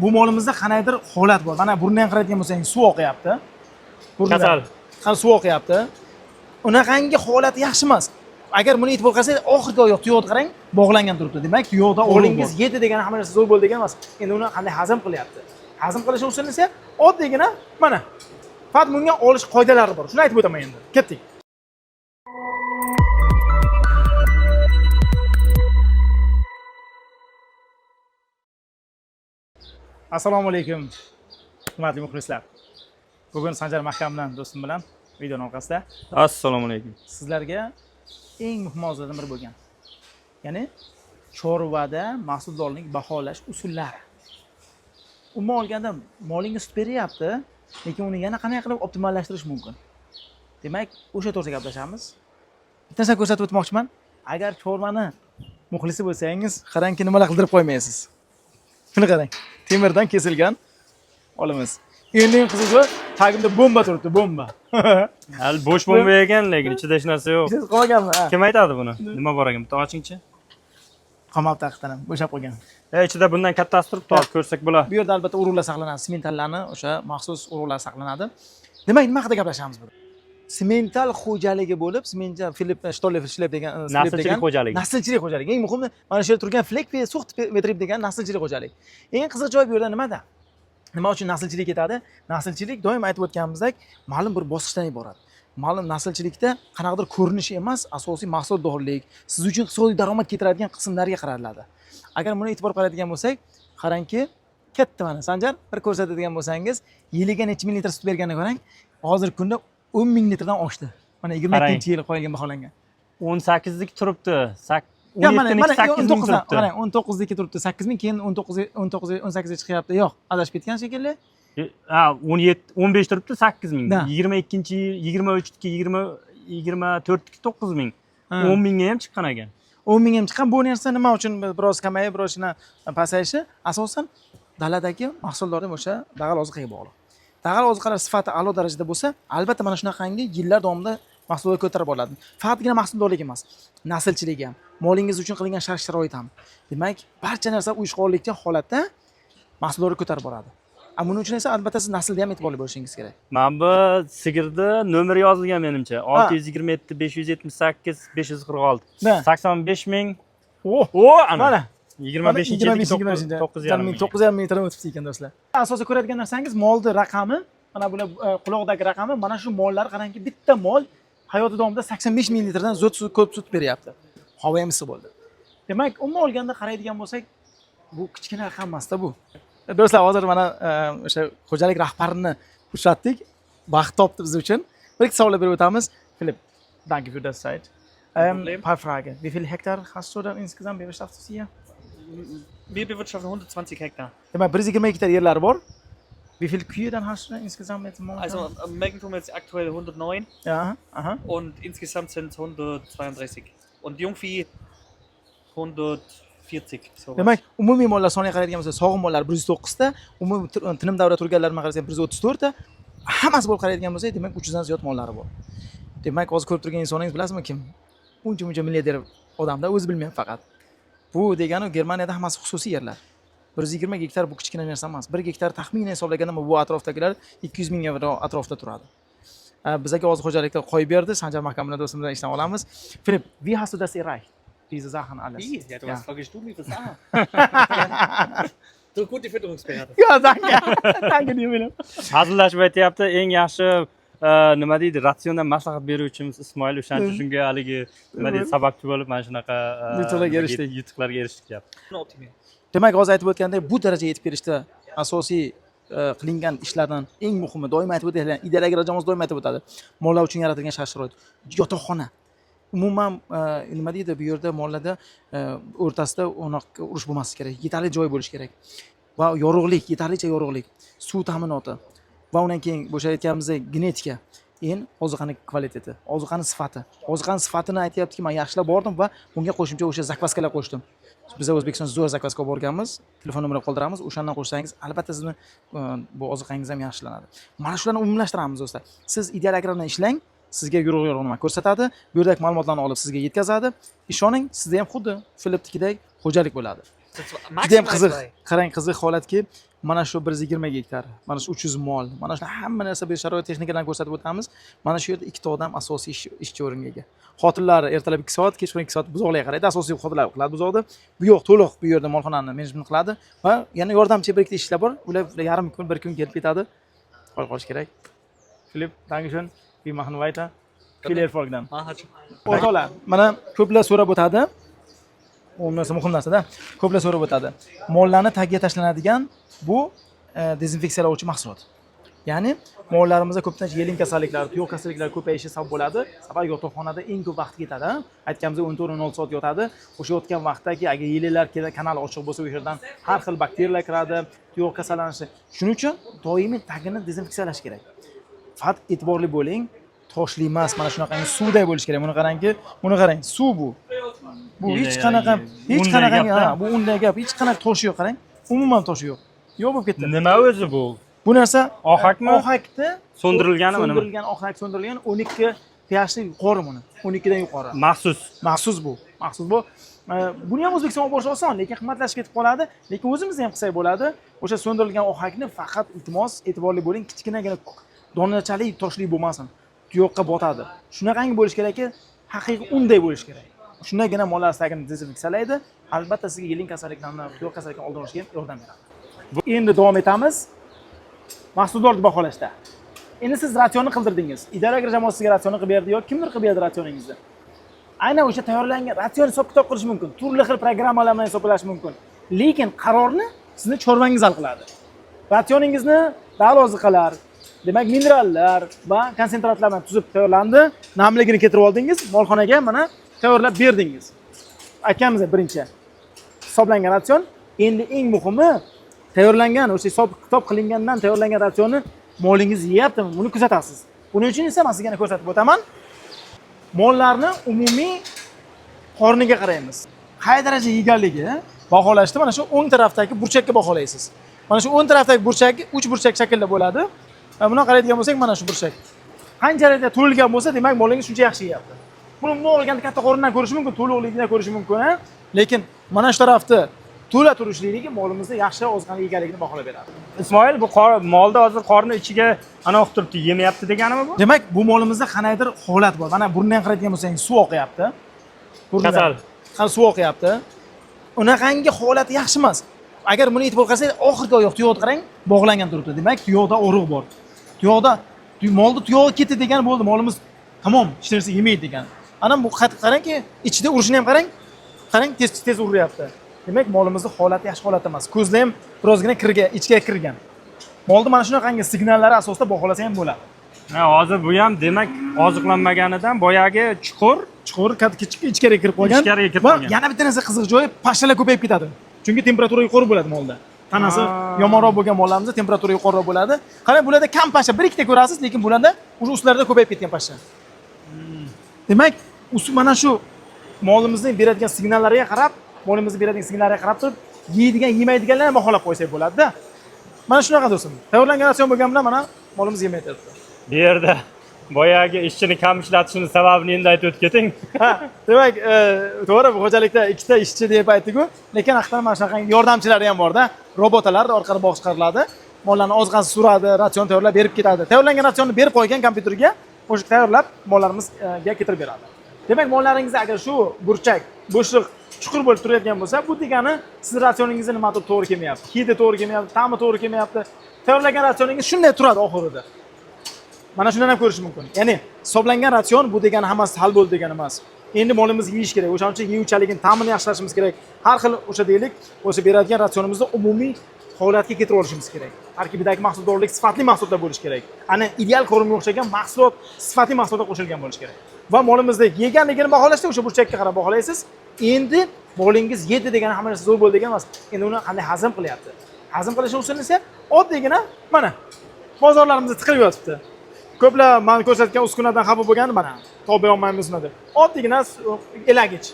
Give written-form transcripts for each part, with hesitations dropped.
Bu molimizda qandaydir holat bor. Mana burnidan ham qarayotgan bo'lsangiz, suv oqyapti. Burnidan. Kasal. Ha, suv oqyapti. Unaqangi holati yaxshi emas. Agar buni e'tibor qilsangiz, oxirgi oyoq tuyoqni qarang, bog'langan turibdi. Demak, tuyoqda olingiz yedi degani hamma narsa zo'r bo'ldi degani emas. Endi uni qanday hazm qilyapti? Hazm qilish usulini esa oddiygina mana faqat bunga olish qoidalari bor. Shuni aytib o'taman endi. Ketdik. Assalomu alaykum, hurmatli muxlislar. Bugun Sanjar Mahkam bilan, do'stim bilan videoni orqasida Assalomu alaykum. Sizlarga eng muhim mavzulardan biri bo'lgan, ya'ni chorvada mahsuldorlik baholash usullari. Umuman olganda, molingiz sut beryapti, lekin uni yana qanday qilib optimallashtirish mumkin? Demak, o'sha to'g'risida gaplashamiz. Bitta narsa ko'rsatib o'tmoqchiman. Agar chorvani muxlisi bo'lsangiz, qarangki, nimalar qildirib qo'ymaysiz. Buni qarang, temirdan kesilgan olimiz. Endi eng qizig'i, tagimda bomba turibdi, bomba. Hali bo'sh bomba ekan, lekin ichida hech narsa yo'q. Siz qolganmi? Ha. Kim aytadi buni? Nima bor ekan? Bitta ochingchi. Qolmabdi haqiqatan ham, bo'shab qolgan. E, ichida bundan kattasi turibdi, hozir ko'rsak bo'ladi. Bu yerda albatta urug'lar saqlanadi, sementallarni o'sha maxsus urug'lar saqlanadi. Demak, nima haqida gaplashamiz bugun? Semental xo'jaligi bo'lib, semental Filip Shtollev Shlep degan Shlep Naslchilik degan- xo'jaligi. Naslchilik xo'jaligi. Eng muhimi, mana shu yerda turgan Flek Suxt Betrib degan naslchilik xo'jalik. Eng qiziq joyi bu yerda nimada? Nima uchun naslchilik ketadi? Naslchilik, doim aytib o'tganimizdek, ma'lum bir bosqichdan iborat. Ma'lum naslchilikda qanaqadir ko'rinish emas, asosiy mahsuldorlik, siz uchun iqtisodiy daromad keltiradigan qismlarga qaratiladi. Agar buni e'tibor qaraydigan bo'lsak, qarangki, katta mana Sanjar, bir ko'rsatadigan bo'lsangiz, yiliga necha ming litr sut berganini qarang. Hozirgi kunda 10 ming litrdan oshdi. Mana 22-yil qo'yilgan, baholangan. 18lik turibdi. Ya, mana 17 mana 8 ming 19 turibdi. Qarang, 19 niki turibdi 8 ming, keyin 19 19 18 ga chiqyapti. Yo'q, adashib ketgan shekilli. Ha, 17 15 turibdi 8 ming. Da. 22 23niki 20 24niki 9 ming. Ha. 10 mingga ham chiqqan ekan. 10 ming ham chiqqan. Bu narsa nima uchun biroz kamayib, birozgina pasayishi asosan daladagi mahsuldorlik, o'sha dag'al oziqaga bog'liq. Dag'al oziqalar sifati a'lo darajada bo'lsa, albatta mana shunaqangi yillar davomida mahsulot ko'tarib boradi. Faqatgina mahsuldorlik emas, naslchilik ham, molingiz uchun qilingan shart sharoit ham. Demak, barcha narsa uyushqonlikda holatda mahsuldorlik ko'tarib boradi. A buning uchun esa albatta siz naslda ham e'tiborli bo'lishingiz kerak. Mana bu sigirda nomeri yozilgan menimcha. 627 578 546. Da. 85 ming. Oh, O, ana. mana 25 9,5 ming. 9,5 ming litrdan o'tibdi ekan, do'stlar. Asosiy ko'radigan narsangiz molni raqami, mana bular, quloqdagi raqami, mana shu mollar, qarangki, bitta mol hayoti davomida 85 ming litrdan zo't sut, ko'p sut beryapti. Havo ham issiq bo'ldi. Demak, umuman olganda qaraydigan bo'lsak, bu kichkina raqam emasda bu. Do'stlar, hozir mana o'sha xo'jalik rahbarini uchratdik. Vaqt topdi biz uchun. Bir ikki savollar berib o'tamiz. Philipp, danke für das Zeit. Problem. Paar Frage. Wie viel Hektar hast du dann insgesamt bewirtschaftet hier? Wir bewirtschaften 120 Hektar. Demak, 120 gektar yerlari bor. Wie viele Kühe dann hast du insgesamt jetzt momentan? Also melken tun wir jetzt aktuell 109 Ja, aha. und insgesamt sind es 132. Und Jungvieh 140. Sowas. Demak, umumiy mollar soniga qaraydigan bo'lsak, sog'in mollar 109 ta, umumiy tinim davra turganlar bilan qarasak 134 ta. Hammasi bo'lib qaraydigan bo'lsak, demak, 300 dan ziyod mollari bor. Demak, hozir ko'rib turgan insoningiz, bilasizmi kim? Uncha muncha milliarder odamda, o'zi bilmayapti faqat. Bu degani Germaniyada hammasi xususiy yerlar. 120 gektar bu kichkina narsa emas. 1 gektar taxminan hisoblaganda bu atrofdagilar 200 ming yevro atrofda turadi. Bizga hozir xo'jalikda qo'yib berdi. Sanjar Mahkam bilan, do'stim bilan ishdan olamiz. Philipp, wie hast du das erreicht? Diese Sachen alles. Wie? Ja, du Ja. hast Frau Gestuhl das A. Du gute Fütterungsberater. Ja, danke. Danke dir, Philipp. Hazillashib aytyapti, eng yaxshi nima deydi, ratsiondan maslahat beruvchimiz Ismoil, o'shaning uchun shunga haligi nima deydi, sababchi bo'lib mana shunaqa Yutuqlarga erishdik. Yutuqlarga erishdik deyapti. Optimieren. Demak, hozir aytib o'tgandek, bu darajaga yetib kelishda asosiy qilingan ishlardan eng muhimi, doim aytib o'tilgan, ideal jamoasi doim aytib o'tadi. Mollar uchun yaratilgan shart-sharoit, yotoqxona. Umuman nima deydi, bu yerda mollarda o'rtasida unaqa urush bo'lmasligi kerak, yetarli joy bo'lishi kerak va yorug'lik, yetarlicha yorug'lik, suv ta'minoti va undan keyin o'sha aytganimizdek genetika, eng ozuqani kvaliteti, ozuqani sifati. Ozuqani sifatini aytyaptiki, man yaxshilab bordim va bunga qo'shimcha o'sha закваска lar qo'shdim. Biza O'zbekistonda zo'r закваска olib borganmiz, telefon nomerini qoldiramiz, o'shandan qo'shsangiz, albatta sizni bu ozuqangiz ham yaxshilanadi. Mana shularni umumlashtiramiz, do'stlar. Siz ideal agrar bilan ishlang, sizga yo'riq yo'riq ko'rsatadi, bu yerdagi ma'lumotlarni olib sizga yetkazadi. Ishoning, sizda ham xuddi Filippnikidek xo'jalik bo'ladi. Sind zwei, Juda ham maximal qiziq. zwei. Qarang, qiziq holatki, mana shu 120 gektar, mana shu 300 mol, mana shu hamma narsa, bu sharoit texnikalarni ko'rsatib o'tamiz. Mana shu yerda ikkita odam asosiy ishchi o'ringa ega. Xotinlari ertalab 2 soat, kechqurun 2 soat buzoqlarga qaraydi, asosiy xotinlar qiladi buzoqni. Bu yoq to'liq bu yerda molxonani menejment qiladi va yana yordamchi bir ikkita ishlar bor. Ular yarim kun, bir kun kelib ketadi. Qo'l qolish kerak. Filip, dankeschön. Wir machen weiter. Viel Erfolg dann. Machen. O'rtoqlar, mana ko'plar so'rab o'tadi. U narsa muhim narsada. Ko'plar so'rab o'tadi. Mollarni tagiga tashlanadigan bu dezinfeksiyalovchi mahsulot. Ya'ni mollarimizda ko'pincha yelin kasalliklari, tuyoq kasalliklari ko'payishi sabab bo'ladi. Sabab yotoqxonada eng ko'p vaqt ketadi. Ha? Aytganimizdek 14-16 soat yotadi. O'sha yotgan vaqtdagi agar yelinlar kanal ochiq bo'lsa, o'sha yerdan har xil bakteriyalar kiradi, tuyoq kasallanishi. Shuning uchun doimiy tagini dezinfeksiyalash kerak. Faqat e'tiborli bo'ling, toshli emas, mana shunaqangi suvday bo'lishi kerak. Buni qarangki, buni qarang, suv bu. Bu hech qanaqa, hech Unday qanaqa, gap-da. Ha, bu unday gap, hech qanaqa toshi yo'q, qarang. Umuman toshi yo'q. Yo'q bo'lib ketdi. Nima o'zi bu? Bu narsa Ohakmi? Ohakni So'ndirilganimi nima? So'ndirilgan ohak, so'ndirilgan 12 pHli yuqori buni. 12 dan yuqori. Maxsus. Maxsus bu. Maxsus bu. Buni ham O'zbekistonga olib borish oson, lekin qimmatlashib ketib qoladi. Lekin o'zimizda ham qilsak bo'ladi. O'sha so'ndirilgan ohakni faqat, iltimos, e'tiborli bo'ling, kichkinagina donachalik toshli bo'lmasin. Tuyoqqa botadi. Shunaqangi bo'lishi kerakki, haqiqiy unday bo'lishi kerak. Shundagina mollar tagini dezinfeksiyalaydi. Albatta sizga yelin kasalliklaridan, tuyoq kasalliklaridan oldini olishga ham yordam beradi. Endi davom etamiz. Mahsuldorni baholashda. Endi siz ratsionni qildirdingiz. Idora jamoasi sizga ratsionni qilib berdi yoki kimdir qilib berdi ratsioningizni. Aynan o'sha tayyorlangan ratsion hisob kitob qilish mumkin. Turli xil programmalar bilan hisoblash mumkin. Lekin qarorni sizni chorvangiz hal qiladi. Ratsioningizni dal oziqalar, demak minerallar va konsentratlar bilan tuzib tayyorlandi. Namligini keltirib oldingiz, molxonaga mana tayyorlab berdingiz. Aytganimizdek, birinchi hisoblangan ratsion. Endi eng muhimi, tayyorlangan o'sha hisob kitob qilingandan tayyorlangan ratsionni molingiz yeyaptimi? Buni kuzatasiz. Buning uchun esa men sizga yana ko'rsatib o'taman. Mollarni umumiy qorniga qaraymiz. Qay daraja yeganligi baholashda mana shu o'ng tarafdagi burchakka baholaysiz. Mana shu o'ng tarafdagi burchak uch burchak shaklda bo'ladi. Va buni qaraydigan bo'lsak, mana shu burchak. Qanchalik to'lgan bo'lsa, demak molingiz shuncha yaxshi yeyapti. Buni bundoq olganda katta qorindan ko'rish mumkin, to'liqligidan ko'rish mumkin, ha? Lekin mana shu tarafda to'la turishligi molimizni yaxshi oziqani yeganligini baholab beradi. Ismoil, bu molda hozir qorni ichiga ana o'qib turibdi, yemayapti deganimi bu? Demak, bu molimizda qandaydir holat bor. Mana burnidan qaraydigan bo'lsangiz, suv oqyapti. Burnidan. Kasal. Ha, suv oqyapti. Unaqangi holati yaxshi emas. Agar buni e'tibor qilsangiz, oxirgi oyoq tuyoqni qarang, bog'langan turibdi. Demak, tuyoqda og'riq bor. Tuyoqda molni tuyog'i ketdi degani bo'ldi, molimiz tamom, hech narsa yemaydi degani. Ana bu qarangki, ichida urishini ham qarang. Qarang, tez tez uryapti. Demak, molimizni holati yaxshi holatda emas. Ko'zlar ham birozgina kirgan, ichga kirgan. Molni mana shunaqangi signallari asosida baholasa ham bo'ladi. Ha, hozir bu ham demak oziqlanmaganidan boyagi chuqur Chuqur katta kichik ichkariga kirib qolgan. Ichkariga kirib Va qolgan. yana bitta narsa qiziq joyi, pashalar ko'payib ketadi. Chunki temperatura yuqori bo'ladi molda. Tanasi yomonroq bo'lgan mollarimizda temperatura yuqoriroq bo'ladi. Qarang, bularda kam pasha, bir ikkita ko'rasiz, lekin bularda уже ustlarida ko'payib ketgan pasha. Demak, mana shu molimizning beradigan signallariga qarab, molimizni beradigan signallariga qarab turib, yeydigan, yemaydiganlarni baholab qo'ysak bo'ladi-da. Mana shunaqa do'stim. Tayyorlangan ratsion bo'lgan bilan mana molimiz yemayapti. Bu yerda boyagi ishchini kam ishlatishini sababini endi aytib o'tib keting. Ha, demak, to'g'ri, bu xo'jalikda ikkita ishchi deb aytdik-ku, lekin haqiqatan mana shunaqa yordamchilari ham borda. Robotlar orqali boshqariladi. Mollarni oziqasi suradi, ratsion tayyorlab berib ketadi. Tayyorlangan ratsionni berib qo'ygan kompyuterga, o'sha tayyorlab mollarimizga keltirib beradi. Demak, mollaringizda agar shu burchak, bo'shliq chuqur bo'lib turayotgan bo'lsa, bu degani siz ratsioningizda nimadir to'g'ri kelmayapti. Hidi to'g'ri kelmayapti, ta'mi to'g'ri kelmayapti. Tayyorlangan ratsioningiz shunday turadi oxirida. Mana shundan ham ko'rish mumkin. Ya'ni hisoblangan ratsion bu degani hammasi hal bo'ldi degani emas. Endi molimiz yeyish kerak. O'shaning uchun yeyuvchaligini, ta'mini yaxshilashimiz kerak. Har xil o'sha deylik, o'sha beradigan ratsionimizni umumiy holatga keltirib olishimiz kerak. Tarkibidagi mahsuldorlik sifatli mahsulotlar bo'lishi kerak. Ana ideal корм ga o'xshagan mahsulot, sifatli mahsulotlar qo'shilgan bo'lishi kerak. Va molimizni yeganligini baholashda o'sha burchakka qarab baholaysiz. Endi molingiz yedi degani hamma narsa zo'r bo'ldi degani emas. Endi uni qanday hazm qilyapti? Hazm qilish usulini esa oddiygina mana bozorlarimizda tiqilib yotibdi. Ko'plar man ko'rsatgan uskunadan xafa bo'lgani, mana to'lay olmaymizmi deb. Oddiygina elagich.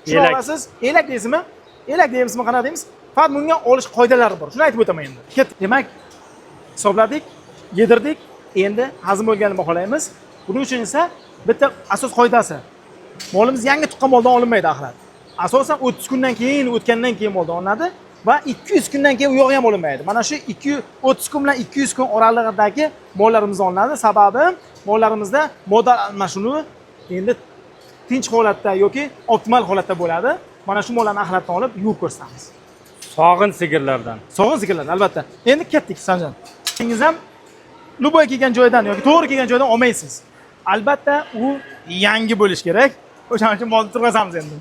Shuni Elak. olasiz, elak deysizmi? Elak deymizmi, qanaqa deymiz? Faqat bunga olish qoidalari bor. Shuni aytib o'taman endi. Ketdik. Demak, hisobladik, yedirdik. Endi hazm bo'lganini baholaymiz. Buning uchun esa bitta asos qoidasi. Molimiz yangi tuqqan moldan olinmaydi axlat. Asosan 30 kundan keyin o'tgandan keyin moldan olinadi va 200 kundan keyin u yog'i ham olinmaydi. Mana shu 230 kun bilan 200 kun oralig'idagi mollarimiz olinadi. Sababi mollarimizda modda almashinuvi endi tinch holatda yoki optimal holatda bo'ladi. Mana shu mollarni axlatdan olib yuvib ko'rsatamiz. Sog'in sigirlardan. Sog'in sigirlar albatta. Endi ketdik Sanjar. Siz ham любой kelgan joydan yoki to'g'ri kelgan joydan olmaysiz. Albatta u yangi bo'lishi kerak. O'shaning uchun molni turg'azamiz endi.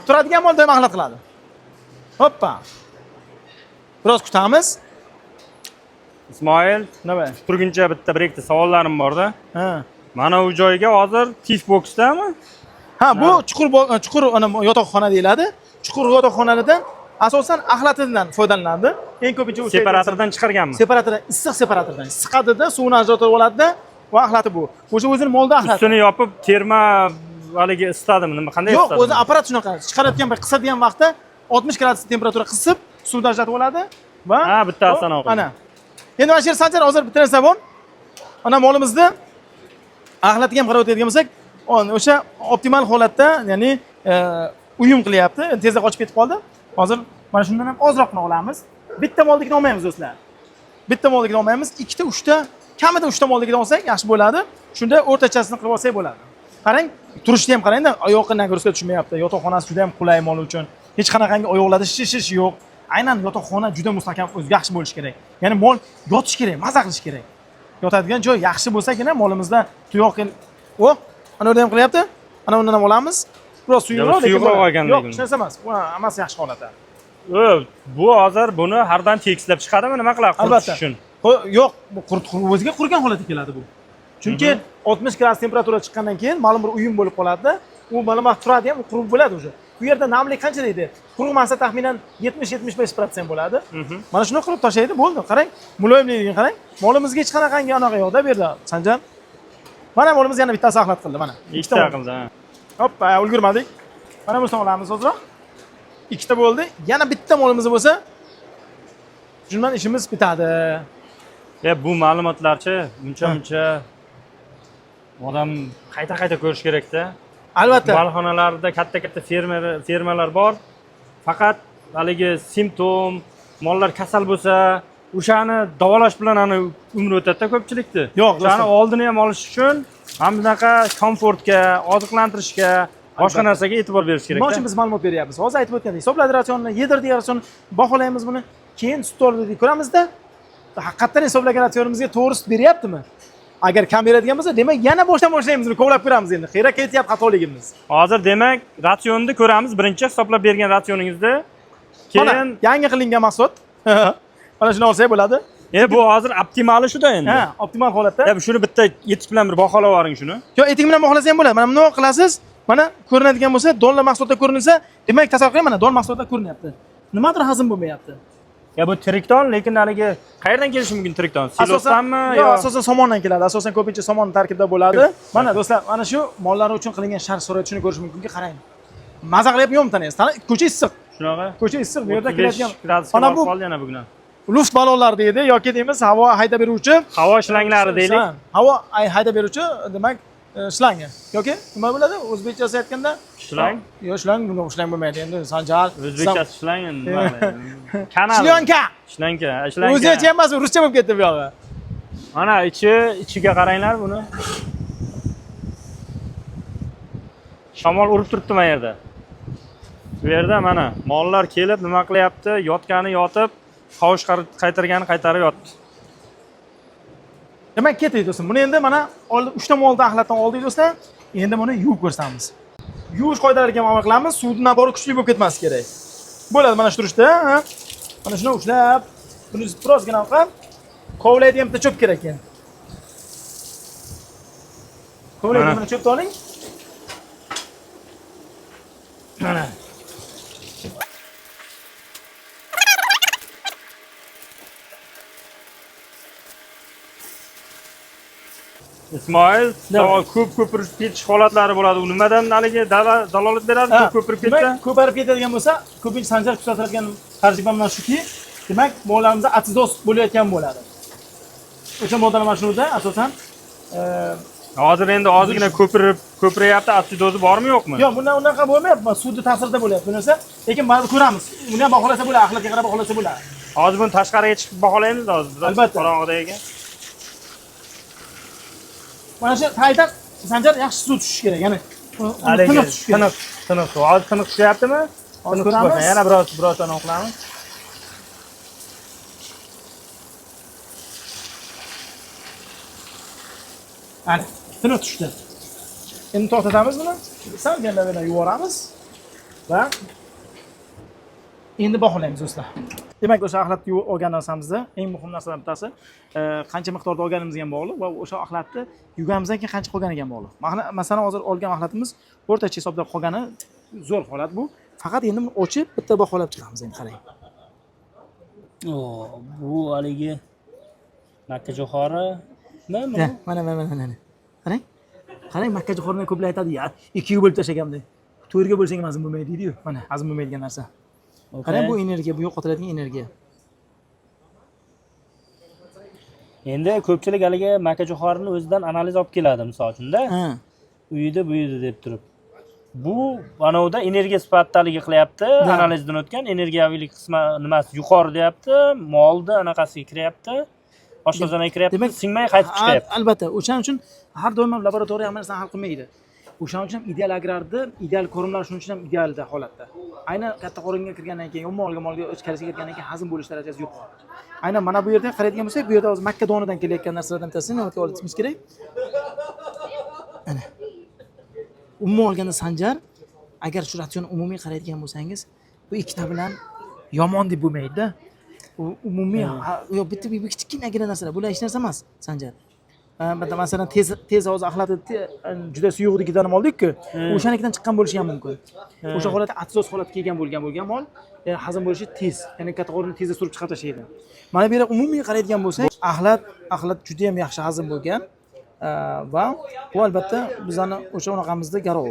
Turadigan mol doim axlat qiladi. Hoppa. Biroz kutamiz. Ismoil, Nima? turguncha bitta bir ikkita savollarim borda. Ha. Mana u joyga hozir tif boksdami? Ha, bu chuqur ana yotoqxona deyiladi. Chuqur yotoqxonalardan asosan axlatidan foydalaniladi. Eng ko'pincha o'sha Separatordan chiqarganmi? Separatordan, issiq separatordan siqadida, suvini ajratib oladida va axlati bu. O'sha o'zini molda axlati. Ustini yopib terma haligi isitadimi? Nima qanday Yo'q, isitadimi? o'zi apparat shunaqa. Chiqarayotgan bir qisadigan vaqtda 60 gradus temperatura qisib, suvni ajratib oladi va Ha, bittasini o'qidi. Ana. Endi mana shu yer Sanjar hozir bitta narsa bor. Ana molimizni axlatiga ham qarab o'tadigan bo'lsak, o'sha optimal holatda, ya'ni uyum qilyapti. Tezda qochib ketib qoldi. Hozir mana shundan ham ozroqni olamiz. Bitta molnikini olmaymiz do'stlar. Bitta molnikini olmaymiz. Ikkita, uchta, kamida uchta molnikidan olsak yaxshi bo'ladi. Shunda o'rtachasini qilib olsak bo'ladi. Qarang, turishni ham qarangda, oyoqqa нагрузка tushmayapti. Yotoqxonasi juda ham qulay mol uchun. Hech qanaqangi oyoqlarda shishish yo'q. Aynan yotoqxona juda mustahkam, o'zi yaxshi bo'lishi kerak. Ya'ni mol yotish kerak, maza qilish kerak. Yotadigan joy yaxshi bo'lsagina molimizda tuyoq o, ana unda ham qilyapti. Ana undan ham olamiz. Biroz suyuqroq, lekin suyuqroq bo'ladi. olgan Yo'q, lekin. hech narsa emas. Bu hammasi yaxshi holatda. Bu hozir buni har doim tekislab chiqadimi? Nima qiladi quritish Albatta. uchun? Yo'q, bu qurt o'ziga qurigan holatda keladi bu. Chunki 60 gradus temperatura chiqqandan keyin ma'lum bir uyum bo'lib qoladida, u ma'lum vaqt turadi ham, u qurib bo'ladi уже. Bu yerda namlik qancha deydi? Quruqmasa taxminan 70-75% bo'ladi. Mana shuni qilib tashlaydi, bo'ldi. Qarang, muloyimligini qarang. Molimizga hech qanaqangi anaqa yo'q-da bu yerda, Sanjar. Mana molimiz yana bittasi axlat qildi, mana. Ikkita mol. qildi. Ha. Hoppa, ulgurmadik. Mana bunisini olamiz ozroq. Ikkita bo'ldi. Yana bitta molimiz bo'lsa, shundan ishimiz bitadi. Ya bu ma'lumotlarchi uncha muncha odam qayta-qayta ko'rish kerakda. Albatta. Molxonalarda katta-katta fermalar bor. Faqat haligi simptom, mollar kasal bo'lsa, o'shani davolash bilan ani umri o'tadi-da ko'pchilikni. Yo'q, O'shani do'stim. oldini ham olish uchun mana bunaqa komfortga, oziqlantirishga, boshqa narsaga e'tibor berish kerak. Nima uchun biz ma'lumot beryapmiz? Hozir aytib o'tgandek, hisobladik ratsionni, yedirdik ratsionni, baholaymiz buni. Keyin sut oldik ko'ramizda, haqiqatdan hisoblagan ratsionimizga to'g'ri sut beryaptimi? Agar kam beradigan bo'lsa, demak yana boshdan boshlaymiz, uni kovlab ko'ramiz endi. Qayerga ketyapti xatoligimiz? Hozir demak ratsionni ko'ramiz. Birinchi hisoblab bergan ratsioningizni. Mana Keyin yangi qilingan mahsulot. Mana shuni olsak bo'ladi. bu hozir optimali shuda endi. Ha, optimal holatda. Ya shuni bitta etik bilan bir baholab yuboring shuni. Yo, etik bilan baholasa ham bo'ladi. Mana bunday qilasiz. Mana ko'rinadigan bo'lsa, donla mahsulotda ko'rinsa, demak tasavvur qiling, mana don mahsulotda ko'rinyapti. Nimadir hazm bo'lmayapti. Ya bu tirikdon, lekin haligi qayerdan kelishi mumkin tirikdon? Silosdanmi Yo'q, yo asosan somondan keladi. Asosan ko'pincha somon tarkibida bo'ladi. Mana do'stlar, mana shu mollar uchun qilingan shart sharoit shuni ko'rish mumkinki, qarang. Maza qilyapti yo'qmi tanangiz? Tana ko'cha issiq. shunaqa? Ko'cha issiq, bu yerda 35 keladigan gradusga Mana borib bu qoldi yana bugun. luft ballonlar deydi yoki deymiz havo haydab beruvchi Havo shlanglari deylik. Ha, havo haydab beruvchi demak shlangi yoki nima bo'ladi o'zbekchasi aytganda? Shlang? Yo'q, shlang, buni shlang bo'lmaydi endi Sanjar. O'zbekchasi shlang endi nima qilay? Kanal. Shlyonka. Shlanka, shlanka. O'zbekcha emas, ruscha bo'lib ketdi bu yog'i. Mana ichiga qaranglar buni. Shamol urib turibdi mana yerda. Bu yerda mana mollar kelib nima qilyapti? Yotgani yotib, tovush qaytargani qaytarib yotdi. Demak, ketdik do'stlar. Buni endi mana uchta molni axlatdan oldik do'stlar. Endi buni yuvib ko'rsamiz. Yuvish qoidalariga ham amal qilamiz. Suvni nabori kuchli bo'lib ketmasligi kerak. Bo'ladi mana shu turishda, ha. Mana shuni ushlab, buni birozgina qilib, kovlaydigan bitta cho'p kerak endi. Kovlaydigan Mana. buni cho'pni oling. Mana. Ismoil, Nima? ko'p ko'pirib ketish holatlari bo'ladi. U nimadan haligi dalolat beradi? Ha, Ko'p ko'pirib ketsa? Demak, ko'pirib ketadigan bo'lsa, ko'pincha Sanjar kuzatadigan tajriba bilan shuki, demak, mollarimizda atsidoz bo'layotgan bo'ladi. O'sha moddalar mana shunida asosan Hozir endi ozgina ko'pirib Ko'piryapti, atsidozi bormi yo'qmi? Yo'q, bundan unaqa bo'lmayapti, suvni ta'sirida bo'lyapti bu narsa. Lekin ba'zi ko'ramiz. Buni ham baholasa bo'ladi, axlatga qarab baholasa bo'ladi. Hozir buni tashqariga chiqib baholaymiz hozir. Biroz Albatta. Qorong'ida ekan. Mana shu taydan Sanjar yaxshi suv tushishi kerak, ya'ni uni Haligi tiniq tushishi kerak. Tiniq, tiniq suv. Hozir tiniq tushyaptimi? Hozir Tiniq ko'ramiz. tushmasin. Yana biroz, biroz anaqa qilamiz. Ana, tiniq tushdi. Endi to'xtatamiz buni. Salgina bilan yuboramiz va endi baholaymiz do'stlar. Demak, o'sha axlatni yuvib olgan narsamizni eng muhim narsalardan bittasi qancha miqdorda olganimizga ham bog'liq va o'sha axlatni yuvganimizdan keyin qancha qolganiga ham bog'liq. Masalan, hozir olgan axlatimiz o'rtacha hisobda qolgani zo'r holat bu. Faqat endi buni ochib bitta baholab chiqamiz endi qarang. O, bu haligi makkajo'xorimi? Ha, mana mana mana mana. Qarang. Qarang, makkajo'xorini ko'plar aytadi, ya, ikkiga bo'lib tashlagan deb. To'rtga bo'lsang ham hazm bo'lmaydi deydi-yu. Mana hazm bo'lmaydigan narsa. Qarang, bu energiya, bu yo'qotiladigan energiya. Endi ko'pchilik haligi makkajo'xorini o'zidan analiz olib keladi misol uchun-da. Ha. Uyida bu uyida deb turib. Bu anovda energiya sifatida haligi qilyapti, Da. analizdan o'tgan energiyaviylik qismi nimasi yuqori deyapti, molni anaqasiga kiryapti, oshqozonga kiryapti, Demak, singmay qaytib chiqyapti. Albatta, o'shaning uchun har doim ham laboratoriya hamma narsani hal qilmaydi. O'shaning uchun ham ideal agrarni, ideal kormlar shuning uchun ham idealda holatda. Aynan katta qoringa kirgandan keyin, umuman olgan molga ichkarisiga kirgandan keyin hazm bo'lish darajasi yuqori. Aynan mana bu yerda qaraydigan bo'lsak, bu yerda hozir makka donidan kelayotgan narsalardan bittasini inobatga olishimiz kerak. Ana. Umuman olganda Sanjar, agar shu ratsion umumiy qaraydigan bo'lsangiz, bu ikkita bilan yomon deb bo'lmaydi-da. U umumiy yo'q, bitta bu kichkinagina narsalar. Bular hech narsa emas, Sanjar. Masalan, tez tez hozir axlati juda suyuqligidan ham oldik-ku. O'shanikidan chiqqan bo'lishi ham mumkin. O'sha holatda atsidoz holatga kelgan bo'lgan mol hazm bo'lishi tez, ya'ni katta qorinni tezda surib chiqarib tashlaydi. Mana bu yerda umumiy qaraydigan bo'lsak, axlat juda ham yaxshi hazm bo'lgan. Va bu albatta bizani o'sha unaqamizda garov.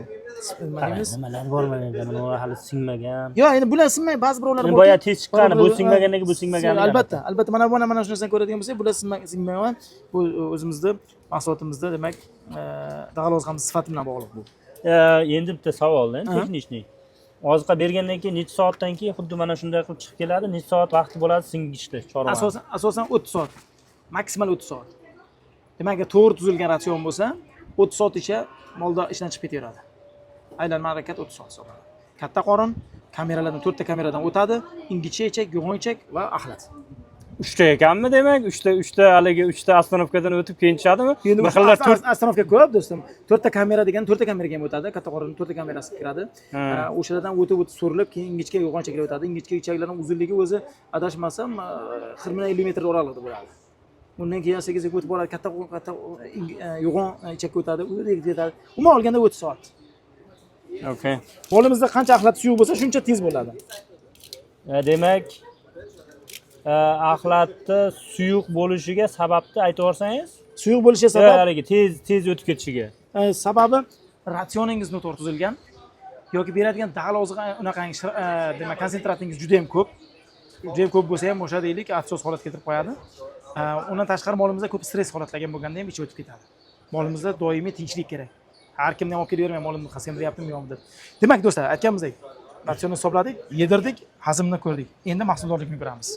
Nima deymiz? Nimalar bor mana yerda, mana hali singmagan. Yo'q, endi bular sinmay, ba'zi birovlar Endi borki- boya tez chiqqani, bu birovlar- singmaganligi, bu singmaganligi. Albatta, albatta mana bu mana shu narsani ko'radigan bo'lsak, bular singmagan. Bu o'zimizni mahsulotimizda demak, dag'al oziqamiz sifati bilan bog'liq bu. Endi bitta savol, endi Aha. texnikniy. Oziqa bergandan keyin necha soatdan keyin xuddi mana shunday qilib chiqib keladi, necha soat vaqti bo'ladi singishda chorva? Asosan 30 soat. Maksimal 30 soat. Demak, agar to'g'ri tuzilgan ratsion bo'lsa, 30 soat ichida molda ishdan chiqib ketaveradi. Aylanma harakat 30 soat hisoblanadi. Katta qorin kameralardan, to'rtta kameradan o'tadi, ingichka ichak, yo'g'on ichak va axlat. 3ta ekanmi demak? 3ta haligi 3ta ostanovkadan o'tib keyin tushadimi? Endi Bir xillar 4 ostanovka ko'p do'stim. 4ta kamera degani 4ta kameraga ham o'tadi. Katta qorinning 4ta kamerasi kiradi. Ha. O'shalardan o'tib o'tib so'rilib, keyin ingichka yo'g'on ichaklar o'tadi. Ingichka ichaklarning uzunligi o'zi adashmasam 40 metr oralig'ida bo'ladi. Undan keyin sekin sekin o'tib boradi, katta katta yo'g'on ichakka o'tadi, u yerga ketadi. Umuman olganda 30 soat. Okey. Qo'limizda qancha axlat suyuq bo'lsa, shuncha tez bo'ladi. Demak, axlatni suyuq bo'lishiga sababni aytib yuborsangiz? Suyuq bo'lishiga sabab Haligi tez tez o'tib ketishiga. Sababi ratsioningiz noto'g'ri tuzilgan yoki beradigan dag'al oziqa unaqangi demak konsentratingiz juda ham ko'p. Juda ham ko'p bo'lsa ham o'sha deylik atsidoz holat keltirib qo'yadi. Undan tashqari molimizda ko'p stress holatlarga bo'lganda ham ichi o'tib ketadi. Molimizda doimiy tinchlik kerak. Har kimni ham olib kelavermang, molimni semiryaptimi yo'qmi deb. Demak do'stlar, aytganimizdek, ratsionni hisobladik, yedirdik, hazmni ko'rdik. Endi mahsuldorlikni ko'ramiz.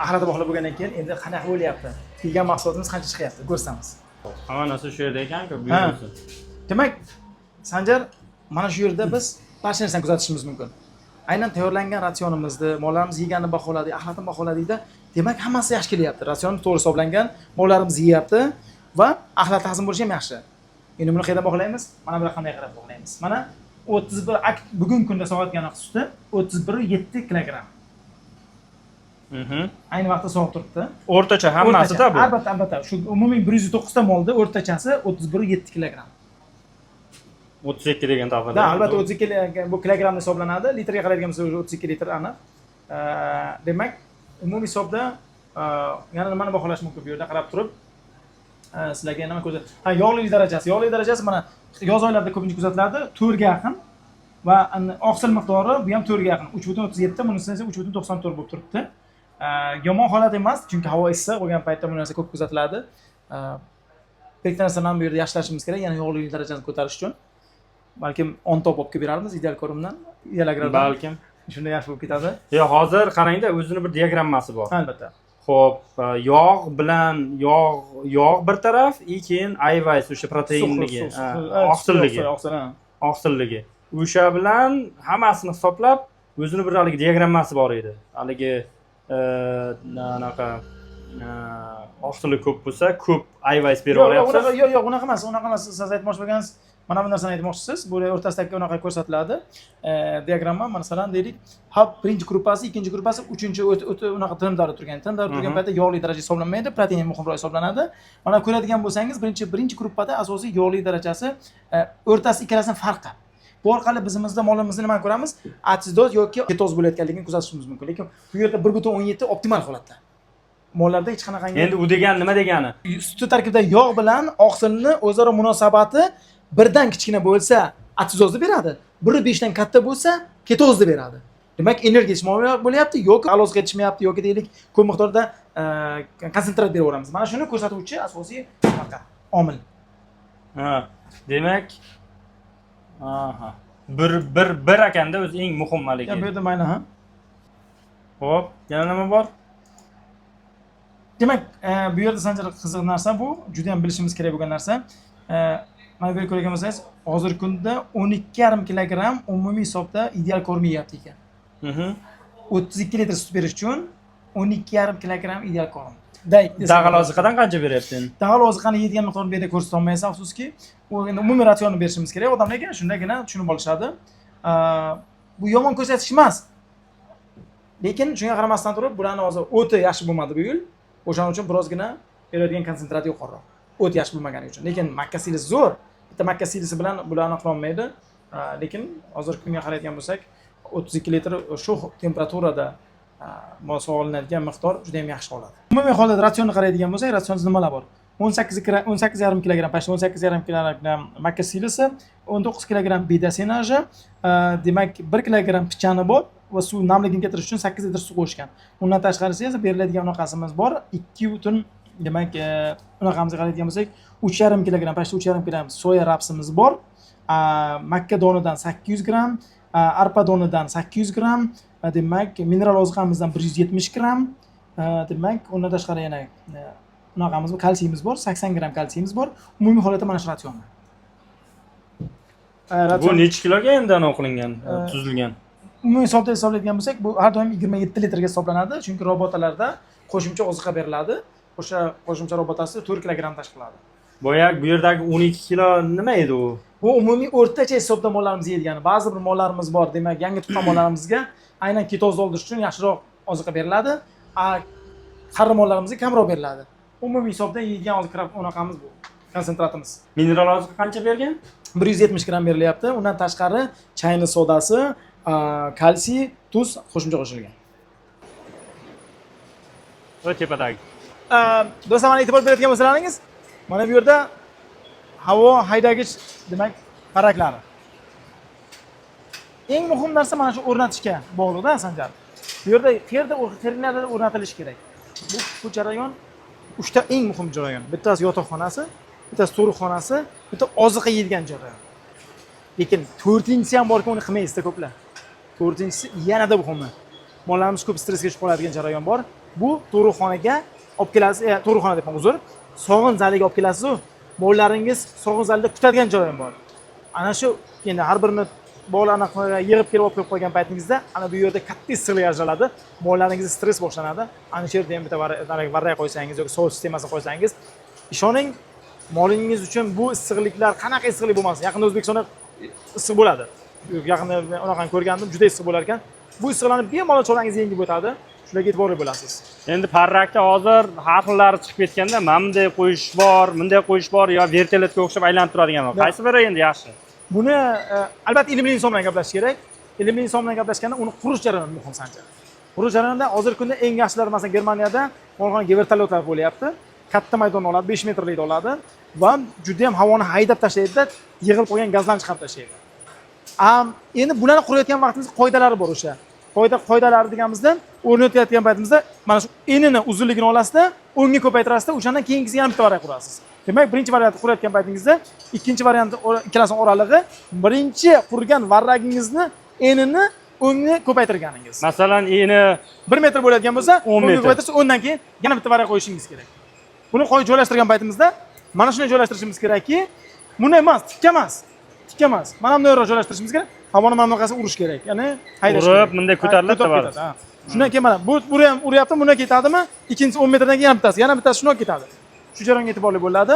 Axlatni baholab bo'lgandan keyin endi qanaqa bo'lyapti? Yegan mahsulotimiz qancha chiqyapti? Ko'rsamiz. Hamma narsa shu yerda ekan-ku, Ha. buyursin. Demak, Sanjar, mana shu yerda biz barcha narsani kuzatishimiz mumkin. Aynan tayyorlangan ratsionimizni, mollarimiz yeganini baholadik, axlatni baholadikda, demak hammasi yaxshi kelyapti. Ratsion to'g'ri hisoblangan, mollarimiz yeyapti va axlat hazm bo'lishi ham yaxshi. Endi buni qayerdan baholaymiz? Mana bu raqamga qarab baholaymiz. Mana 31 bugungi kunda soatga aniq suti 31.7 kilogramm. Ayni vaqtda sog'ib turibdi. O'rtacha hammasida bu. Albatta, albatta. Shu umumiy 109 ta molda o'rtachasi 31.7 kilogramm. 32 degan taqdirda. Da, albatta 32 bu kilogrammda hisoblanadi. Litrga qaraydigan bo'lsak 32 litr aniq. Demak, umumiy hisobda yana nimani baholash mumkin bu yerda qarab turib, sizlarga nima ko'rsa, ha, yog'lilik darajasi, yog'lilik darajasi mana yoz oylarida ko'pincha kuzatiladi, 4 ga yaqin va oqsil miqdori bu ham 4 ga yaqin, 3.37, bunisi esa 3.94 bo'lib turibdi. Yomon holat emas, chunki havo issiq bo'lgan paytda bu narsa ko'p kuzatiladi. Bir narsalarni bu yerda yaxshilashimiz kerak, yana yog'lilik darajasini ko'tarish uchun. Balkim on top olib kelib berarmiz Ideal Kormdan, Ideal Agrardan. Balkim. Shunda yaxshi bo'lib ketadi. Yo, hozir qarangda, o'zini bir diagrammasi bor. Albatta. Xo'p, yog' bilan yog' bir taraf, и keyin Eiweiss, o'sha proteinligi, oqsilligi, Oqsil, ha. oqsilligi. O'sha bilan hammasini hisoblab, o'zini bir haligi diagrammasi bor edi. Haligi anaqa oqsili ko'p bo'lsa, ko'p Eiweiss berib Yo'q, yo'q, olyapsiz. Unaqa, yo'q, yo'q, unaqa emas, unaqa emas. Siz aytmoqchi bo'lganingiz, mana bu narsani aytmoqchisiz. Bu o'rtasidagi unaqa ko'rsatiladi. Diagramma, masalan, deylik, hop, birinchi gruppasi, ikkinchi gruppasi, uchinchi o'ta unaqa tinim davri turgan. Tinim davri turgan paytda yog'li daraja hisoblanmaydi, protein muhimroq hisoblanadi. Mana ko'radigan bo'lsangiz, birinchi gruppada asosiy yog'li darajasi o'rtasi ikkalasini farqi. Bu orqali bizimizda molimizni nima ko'ramiz? Atsidoz yoki ketoz bo'layotganligini kuzatishimiz mumkin. Lekin bu yerda 1,17 optimal holatda. Mollarda hech qanaqangi Endi u degani nima degani? Suti tarkibida yog' bilan oqsilni o'zaro munosabati birdan kichkina bo'lsa, atsidozni beradi, biri beshdan katta bo'lsa, ketozni beradi. Demak, energiya yetishmay bo'lyapti yoki aloqa yetishmayapti yoki deylik ko'p miqdorda konsentrat beraveramiz. Mana shuni ko'rsatuvchi asosiy anaqa omil. Ha, demak, aha. Bir bir bir ekanda o'zi eng muhim haligi. Ya, bu yerda mayli, ha. Xo'p, yana nima bor? Demak, bu yerda, Sanjar, qiziq narsa, bu juda ham bilishimiz kerak bo'lgan narsa. Mana bu yerga ko'rgan bo'lsangiz, hozirgi kunda 12,5 kilogramm umumiy hisobda Ideal Korm yeyapti ekan. 32 litr sut berish uchun 12,5 kilogramm Ideal Korm. Day. Dag'al oziqadan qancha beryapti endi? Dag'al oziqani yeydigan miqdorni bu yerda ko'rsatolmaysiz, afsuski. U endi umumiy ratsionni berishimiz kerak odamlarga, shundagina tushunib olishadi. Bu yomon ko'rsatish emas. Lekin shunga qaramasdan turib, bularni hozir o'ti yaxshi bo'lmadi bu yil. O'shaning uchun birozgina beradigan konsentrat yuqoriroq. O't yaxshi bo'lmagani uchun. Lekin makka silisi zo'r. Bitta makka silisi bilan bularni qilolmaydi. Lekin hozirgi kunga qaraydigan bo'lsak, 32 litr shu temperaturada sog'inadigan miqdor juda ham yaxshi holat. Umumiy holda ratsionni qaraydigan bo'lsak, ratsionda nimalar bor? 18,5 kilogramm, почти 18,5 kilogramm makka silisi, 19 kilogramm beda senaji, demak, 1 kilogramm pichani bor va suv namligini keltirish uchun 8 litr suv qo'shgan. Undan tashqarisi esa beriladigan unaqasimiz bor. 2 butun, demak, unaqamizga qaraydigan bo'lsak, 3,5 kilogramm, почти 3,5 kilogramm soya rapsimiz bor. Makka donidan 800 gramm, arpa donidan 800 gramm, demak, mineral oziqamizdan 170 gramm, demak, undan tashqari yana unaqamiz bor, kalsiyimiz bor, 80 gramm kalsiyimiz bor. Umumiy holatda mana shu ratsion. Bu necha kiloga endi anavi qilingan, tuzilgan? Umumiy hisobda hisoblaydigan bo'lsak, bu har doim 27 litrga hisoblanadi, chunki robotalarda qo'shimcha oziqa beriladi. O'sha qo'shimcha robotasi 4 kilogramm tashkil qiladi. Boya bu yerdagi 12 kilo nima edi u? Bu umumiy o'rtacha hisobda mollarimiz yeydigani. Ba'zi bir mollarimiz bor, demak, yangi tuqqan mollarimizga aynan ketozni oldirish uchun yaxshiroq oziqa beriladi, a qari mollarimizga kamroq beriladi. Umumiy hisobda yeydigan oziqa unaqamiz bu, konsentratimiz. Mineral oziqa qancha bergan? 170 gramm berilyapti. Undan tashqari chayni sodasi, kalsiy, tuz qo'shimcha qo'shilgan. Va tepadagi. Do'stlar, mana e'tibor beradigan bo'lsalaringiz, mana bu yerda havo haydagich, demak, parraklari. Eng muhim narsa mana shu o'rnatishga bog'liqda, Sanjar. Bu yerda qayerda, qayerlarda o'rnatilishi kerak. Bu jarayon uchta eng muhim jarayon. Bittasi yotoqxonasi, bittasi tug'ruqxonasi, bitta oziqa yeydigan jarayon. Lekin to'rtinchisi ham borki, uni qilmaysizda ko'plar. To'rtinchisi yanada muhimi. Mollarimiz ko'p stressga tushib qoladigan jarayon bor. Bu tug'ruqxonaga olib kelasiz, tug'ruqxona deb, uzr, sog'in zaliga olib kelasiz-u, mollaringiz sog'in zalida kutadigan jarayon bor. Ana shu endi har birini bolalarni anaqa yig'ib kelib olib kelib qo'ygan paytingizda ana bu yerda katta issiqlik ajraladi, bolalaringizda stress boshlanadi. Ana shu yerda ham bitta varrak qo'ysangiz yoki sovut sistemasini qo'ysangiz, ishoning, molingiz uchun bu issiqliklar, qanaqa issiqlik bo'lmasin, yaqinda O'zbekistonda issiq bo'ladi, yaqinda men unaqani ko'rgandim, juda issiq bo'lar ekan, bu issiqlarni bemalol cholangiz yengib o'tadi. Shularga e'tiborli bo'lasiz. Endi parrakda hozir har xillari chiqib ketganda, mana bunday qo'yish bor, bunday qo'yish bor yo vertolyotga o'xshab aylanib turadigan bor. Qaysi biri endi yaxshi? Buni albatta ilmli inson bilan gaplashish kerak. Ilmli inson bilan gaplashganda uni qurish jarayoni muhim, Sanjar. Qurish jarayonida hozirgi kunda eng yaxshilari, masalan, Germaniyada molxona vertolyotlar bo'lyapti. Katta maydonni oladi, 5 metrlikni oladi va juda ham havoni haydab tashlaydida, yig'ilib qolgan gazlarni chiqarib tashlaydi. Endi bularni qurayotgan vaqtimizda qoidalari bor o'sha. Qoidalari deganimizda, o'rnatayotgan paytimizda mana shu enini uzunligini olasizda, 10 ga ko'paytirasizda, o'shandan keyingisiga yana bitta varrak qurasiz. Demak, birinchi variantni qurayotgan paytingizda ikkinchi variant ikkalasini oralig'i birinchi qurgan varragingizni enini 10 ga ko'paytirganingiz. Masalan, eni 1 metr bo'ladigan bo'lsa, 10 10 ga metr. ko'paytirsa, 10 dan keyin yana bitta varrak qo'yishingiz kerak. Buni qo'yib joylashtirgan paytimizda mana shunday joylashtirishimiz kerakki, bunday emas, tikka emas. Tikka emas. Mana bundayroq joylashtirishimiz kerak. Havoni mana bunaqasi urish kerak. Ya'ni haydash Urib, kerak. bunday ko'tariladi, Ko'tarib tabarruk. ketadi, ha. Shundan keyin mana bu ham uryapti, bundan ketadimi? Ikkinchisi 10 metrdan keyin yana bittasi, yana bittasi shundan ketadi. Shu jarayonga e'tiborli bo'ladi.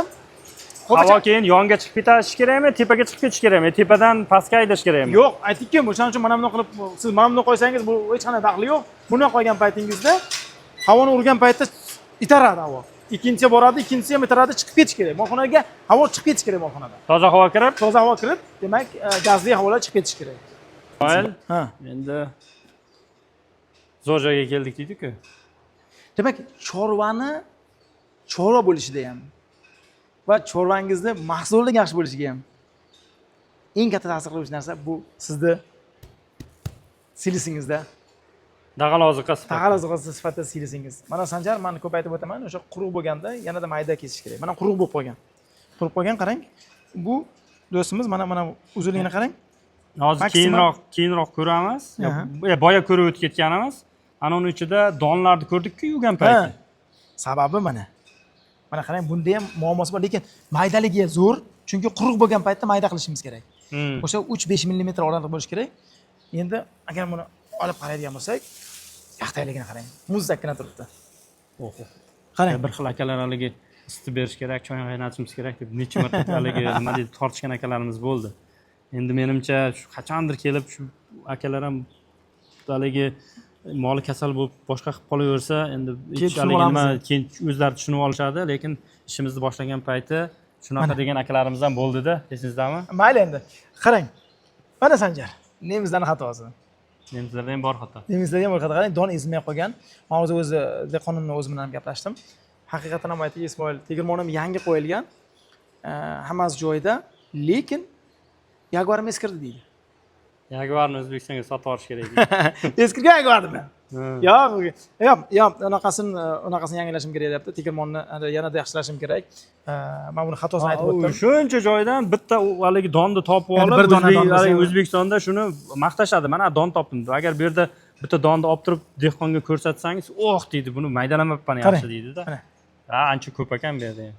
Havo keyin yonga chiqib ketishi kerakmi, tepaga chiqib ketishi kerakmi, tepadan pastga haydash kerakmi? Yo'q, aytdikki, o'shaning uchun mana bunday qilib, siz mana bunday qo'ysangiz, bu hech qanday daxli yo'q. Bunday qo'ygan paytingizda havoni urgan paytda itaradi havo. Ikkinchisi boradi, ikkinchisi ham itaradi, chiqib ketish kerak. Molxonaga havo chiqib ketishi kerak molxonada. Toza havo kirib, Toza havo kirib, demak, gazli havolar chiqib ketishi kerak. Ismoil, Ha. endi zo'r joyga keldik deydi-ku. Demak, chorvani chorva bo'lishida ham va chorvangizni mahsuloti yaxshi bo'lishiga ham eng katta ta'sir qiluvchi narsa bu sizni silosingizda Dag'al oziqa sifati. Dag'al oziqasi sifatida silosingiz. Mana Sanjar, man ko'p aytib o'taman, o'sha quruq bo'lganda yanada mayda kesish kerak. Mana quruq bo'lib qolgan. Quruq qolgan, qarang. Bu do'stimiz mana uzunligini qarang. Hozir Maksimal- keyinroq ko'ramiz. Aha. Boya ko'rib o'tib ketganimiz. Ana uni ichida donlarni ko'rdikku yuvgan Ha. payti. Sababi mana. Mana qarang, bunda ham muammosi bor, lekin maydaligi zo'r, chunki quruq bo'lgan paytda mayda qilishimiz kerak. O'sha 3-5 mm oraliq bo'lishi kerak. Endi agar buni olib qaraydigan bo'lsak, yaxtayligini qarang. Muzdakkina turibdi. Oho. Qarang. Bir xil akalar haligi isitib berish kerak, choy qaynatishimiz kerak deb necha marta haligi nima deydi tortishgan akalarimiz bo'ldi. Endi menimcha shu qachondir kelib shu akalar ham haligi moli kasal bo'lib boshqa qilib qolaversa, endi Keyin hech tushunib haligi nima olamiz. keyin o'zlari tushunib olishadi, lekin ishimizni boshlagan payti shunaqa degan akalarimiz ham bo'ldida, esingizdami? Mayli endi. Qarang. Mana Sanjar, nemislarning xatosi. Nemislarda ham bor xato. Nemislarda ham bor xato. Qarang, don ezilmay qolgan. Men o'zi dehqonimni o'zi bilan ham gaplashdim. Haqiqatan ham aytdik, Ismoil, tegirmonim yangi qo'yilgan. Hammasi joyida, lekin Jaguarim eskirdi deydi. Jaguarni O'zbekistonga sotib yuborish kerak deydi. Eskirgan Jaguarni. Ha. Yo'q, yo'q, yo'q, unaqasini yangilashim kerak deyapti. Tegirmonni yanada yaxshilashim kerak. Men buni xatosini aytib o'tdim. Shuncha joydan bitta u haligi donni topib Endi olib, bir dona don bo'lsa haligi ham- O'zbekistonda shuni maqtashadi. Mana don topdim deb. Agar bu yerda bitta donni olib turib dehqonga ko'rsatsangiz, "Oh" deydi, buni maydalamabman yaxshi Qarang, deydi-da. mana. Ha, ancha ko'p ekan bu yerda ham.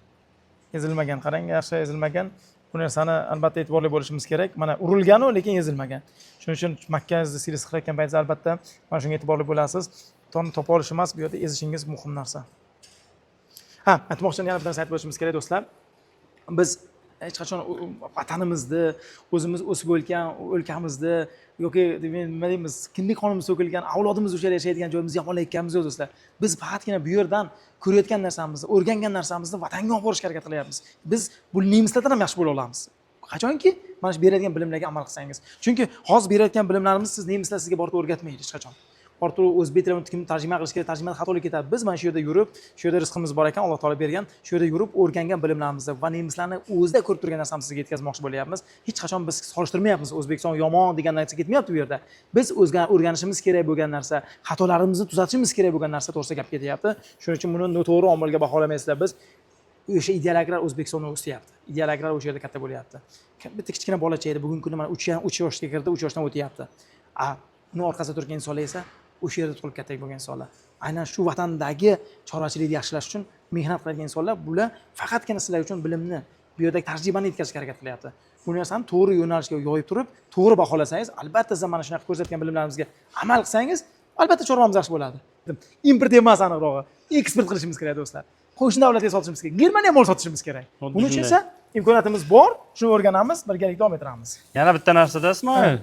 Ezilmagan, qarang, yaxshi ezilmagan. Bu narsani albatta e'tiborli bo'lishimiz kerak. Mana urilganu, lekin ezilmagan. Shuning uchun makkazni silos qilayotgan paytingizda albatta mana shunga e'tiborli bo'lasiz. Donni topa olish emas, bu yerda ezishingiz muhim narsa. Ha, aytmoqchi, yana bir narsa aytib o'tishimiz kerak, do'stlar. Biz hech qachon vatanimizni, o'zimiz o'sib o'lgan o'lkamizni yoki nima deymiz, kindik qonimiz to'kilgan, avlodimiz o'sha yerda yashaydigan joyimizni yomonlayotganimiz yo'q, do'stlar. Biz faqatgina bu yerdan ko'rayotgan narsamizni, o'rgangan narsamizni vatanga olib borishga harakat qilyapmiz. Biz bu nemislardan ham yaxshi bo'la olamiz. Qachonki mana shu beradigan bilimlarga amal qilsangiz. Chunki hozir berayotgan bilimlarimiz siz nemislar sizga borib o'rgatmaydi hech qachon. Borib turib o'zbek tilini kim tarjima qilish kerak, tarjimada xatolik ketadi. Biz mana shu yerda yurib, shu yerda rizqimiz bor ekan, Alloh taolo bergan, shu yerda yurib o'rgangan bilimlarimizni va nemislarni o'zida ko'rib turgan narsamizni sizga yetkazmoqchi bo'lyapmiz. Hech qachon biz solishtirmayapmiz, O'zbekiston yomon degan narsa ketmayapti bu yerda. Biz o'rganishimiz kerak bo'lgan narsa, xatolarimizni tuzatishimiz kerak bo'lgan narsa to'g'risida gap ketyapti. Shuning uchun buni noto'g'ri omilga baholamaysizlar. Biz o'sha ideal agrar O'zbekistonda o'syapti. Ideal agrar o'sha yerda katta bo'lyapti. Bitta kichkina bolacha edi, bugungi kunda mana 3 yoshga kirdi, 3 yoshdan o'tyapti. Uni orqasida turgan insonlar esa o'sha yerda tug'ilib katta bo'lgan insonlar. Aynan shu vatandagi chorvachilikni yaxshilash uchun mehnat qiladigan insonlar, bular faqatgina sizlar uchun bilimni, bu yerdagi tajribani yetkazishga harakat qilyapti. Bu narsani to'g'ri yo'nalishga yoyib turib, to'g'ri baholasangiz, albatta siz mana shunaqa ko'rsatgan bilimlarimizga amal qilsangiz, albatta chorvamiz yaxshi bo'ladi. Import emas, aniqrog'i, eksport qilishimiz kerak, do'stlar. Qo'shni davlatga sotishimiz kerak. Germaniya mol sotishimiz kerak. Xuddi Buning uchun shunday. esa imkoniyatimiz bor, shuni o'rganamiz, birgalikda davom ettiramiz. Yana bitta narsada, Ismoil.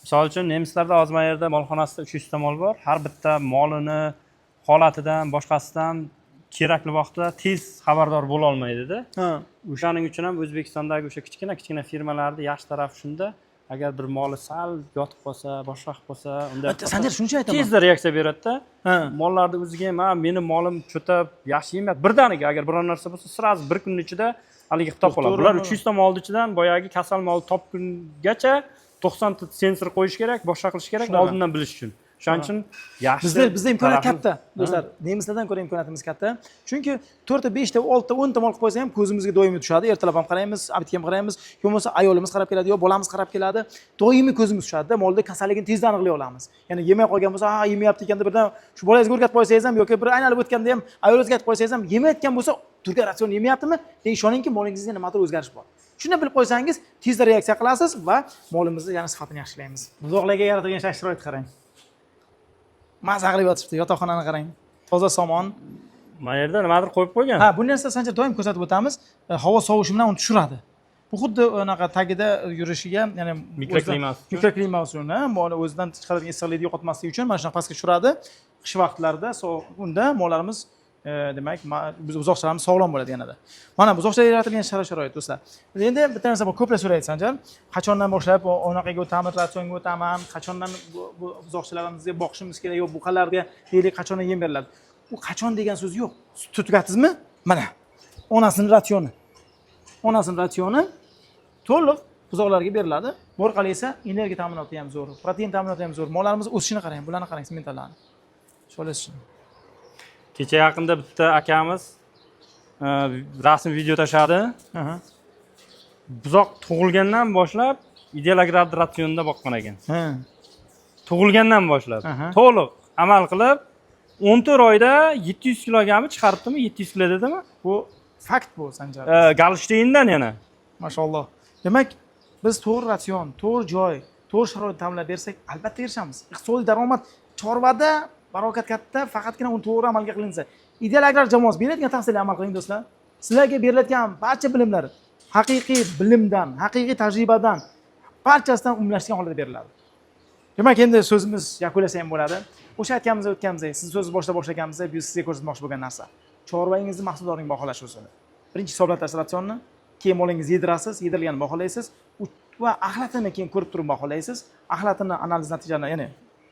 Misol uchun nemislarda hozir mana yerda molxonasida 300 ta mol bor. Har bitta molini holatidan, boshqasidan kerakli vaqtda tez xabardor bo'la olmaydida. O'shaning uchun ham O'zbekistondagi o'sha kichkina-kichkina firmalarni yaxshi tarafi shunda, agar bir moli sal yotib qolsa, boshqa qilib qolsa, unda Sanjar, shuning uchun aytaman. Tezda reaksiya beradida. Mollarni o'ziga ham, "Ha, meni molim cho'ta yaxshi yemayapti." Birdaniga agar biror narsa bo'lsa, сразу bir kunning ichida haligi qilib topib oladi. Bular 300 ta molni ichidan boyagi kasal molni topgungacha 90 ta sensor qo'yish kerak, boshqa qilish kerak Shunaqa. oldindan bilish uchun. O'shaning uchun yaxshi. Bizda imkoniyat tarafi- katta, do'stlar. Nemislardan ko'ra imkoniyatimiz katta. Chunki 4 ta, 5 ta, 6 ta, 10 ta mol qilib qo'ysa ham ko'zimizga doimiy tushadi. Ertalab ham qaraymiz, обед ga ham qaraymiz. Yo bo'lmasa ayolimiz qarab keladi, yo bolamiz qarab keladi. Doimiy ko'zimiz tushadi-da, molda kasalligini tezda aniqlay olamiz. Ya'ni yemay qolgan bo'lsa, ha, yemayapti ekan deb birdan shu bolangizga o'rgatib qo'ysangiz ham yoki bir aylanib o'tganda ham ayolingizga aytib qo'ysangiz ham, yemayotgan bo'lsa, turgan ratsion yemayaptimi? Degan, ishoningki, molingizda nimadir o'zgarish bor. Shuni bilib qo'ysangiz, tezda reaksiya qilasiz va molimizni yana sifatini yaxshilaymiz. Buzoqlarga yaratilgan shart-sharoit qarang. Maza qilib yotibdi, yotoqxonani qarang. Toza somon. Mana yerda nimadir qo'yib qo'ygan. Ha, bu narsa, Sanjar, doim ko'rsatib o'tamiz. Havo sovishi bilan uni tushiradi. Bu xuddi anaqa tagida yurishiga, ya'ni Mikroklimat uchun. Mikroklimat uchun, ha, mol o'zidan chiqaradigan issiqlikni yo'qotmaslik uchun mana shunaqa pastga tushiradi. Qish vaqtlarida unda mollarimiz, demak, biz buzoqchalarimiz sog'lom bo'ladi yanada. Mana buzoqchalarga yaratilgan shart-sharoit, do'stlar. Endi bitta narsa bor, ko'plar so'raydi, Sanjar. Qachondan boshlab unaqaga o'tamiz, ratsionga o'taman, qachondan bu buzoqchalarimizga boqishimiz kerak, yo buqalarga deylik qachondan yem beriladi? U qachon degan so'z yo'q. Sutni tugatdingizmi? Mana onasini ratsioni. Onasini ratsioni to'liq buzoqlarga beriladi. Bu orqali esa energiya ta'minoti ham zo'r, protein ta'minoti ham zo'r. Mollarimiz o'sishini qarang, bularni qarang, simmentallarni. Sholish. Kecha yaqinda bitta akamiz rasm, video tashladi. Buzoq tug'ilgandan boshlab Ideal Agrar ratsionida boqqan ekan. Tug'ilgandan boshlab to'liq amal qilib 14 oyda 700 kilogrammi chiqaribdimi, 700 kilo dedimi? Bu fakt bu, Sanjar. Golshteyndan yana. Mashalloh. Demak, biz to'g'ri ratsion, to'g'ri joy, to'g'ri sharoit ta'minlab bersak, albatta erishamiz. Iqtisodiy daromad chorvada barokat katta, faqatgina uni to'g'ri amalga qilinsa. Ideal Agrar jamoasi beradigan tavsiyalarga amal qiling, do'stlar. Sizlarga berilayotgan barcha bilimlar haqiqiy bilimdan, haqiqiy tajribadan, barchasidan umumlashgan holda beriladi. Demak, endi so'zimiz yakunlasa ham bo'ladi. O'sha aytganimizda o'tganimizdek, siz so'zni boshida boshlaganimizda biz sizga ko'rsatmoqchi bo'lgan narsa. Chorvangizni mahsuldorligini baholash usuli. Birinchi hisoblatasiz ratsionni, keyin molingizni yedirasiz, yedirilganini baholaysiz va axlatini keyin ko'rib turib baholaysiz. Axlatini analiz natijalarini, ya'ni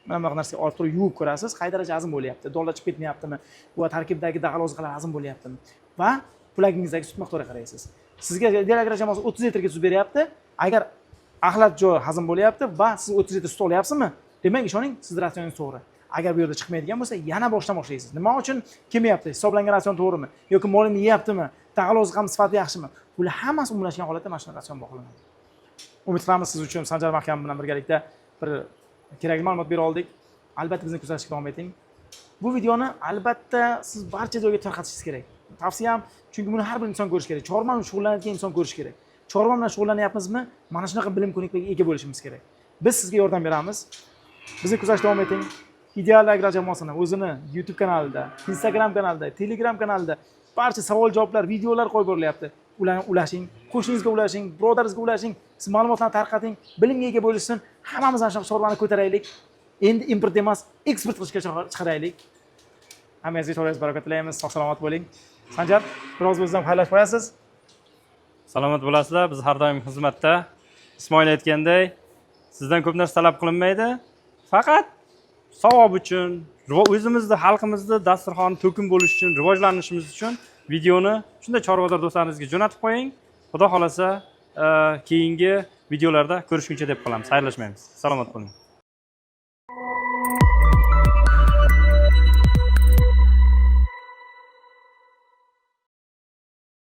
mana bunaqa narsaga olib turib yuvib ko'rasiz, qay daraja hazm bo'lyapti, donlar chiqib ketmayaptimi va tarkibidagi dag'al oziqalar hazm bo'lyaptimi va pulagingizdagi sut miqdoriga qaraysiz. Sizga Ideal Agrar jamoasi 30 litrga sut beryapti. Agar axlat joy hazm bo'lyapti va siz 30 litr sut olyapsizmi? Demak, ishoning, sizni ratsioningiz to'g'ri. Agar bu yerda chiqmaydigan bo'lsa, yana boshdan boshlaysiz. Nima uchun kelmayapti? Hisoblangan ratsion to'g'rimi? Yoki molini yeyaptimi? Dag'al oziqami sifati yaxshimi? Bular hammasi umumlashgan holatda mana shunaqa ratsion baholanadi. Umid qilamiz, siz uchun Sanjar Mahkam bilan birgalikda bir kerakli ma'lumot bera oldik. Albatta bizni kuzatishga davom eting. Bu videoni albatta siz barcha joyga tarqatishingiz kerak. Tavsiyam, chunki buni har bir inson ko'rishi kerak. Chorva bilan shug'ullanayotgan inson ko'rishi kerak. Chorva bilan shug'ullanyapmizmi? Mana shunaqa bilim ko'nikmaga ega bo'lishimiz kerak. Biz sizga yordam beramiz. Bizni kuzatishda davom eting. Ideal Agrar jamoasini o'zini YouTube kanalida, Instagram kanalida, Telegram kanalida barcha savol javoblar, videolar qo'yib borilyapti. Ularni ulashing, qo'shningizga ulashing, birodaringizga ulashing, siz ma'lumotlarni tarqating, bilimga ega bo'lishsin. Hammamiz mana shunaqa chorvani ko'taraylik. Endi import emas, eksport qilishga chiqaraylik. Hammangizga chorvangiz barakot tilaymiz. Sog' salomat bo'ling. Sanjar, biroz o'zidan xayrlashib qo'yasiz. Salomat bo'lasizlar. Biz har doim xizmatda. Ismoil aytganday, sizdan ko'p narsa talab qilinmaydi. Faqat savob uchun, o'zimizni, xalqimizni dasturxoni to'kin bo'lishi uchun, rivojlanishimiz uchun videoni shunday chorvador do'stlaringizga jo'natib qo'ying. Xudo xohlasa, keyingi videolarda ko'rishguncha deb qolamiz. Xayrlashmaymiz. Salomat bo'ling.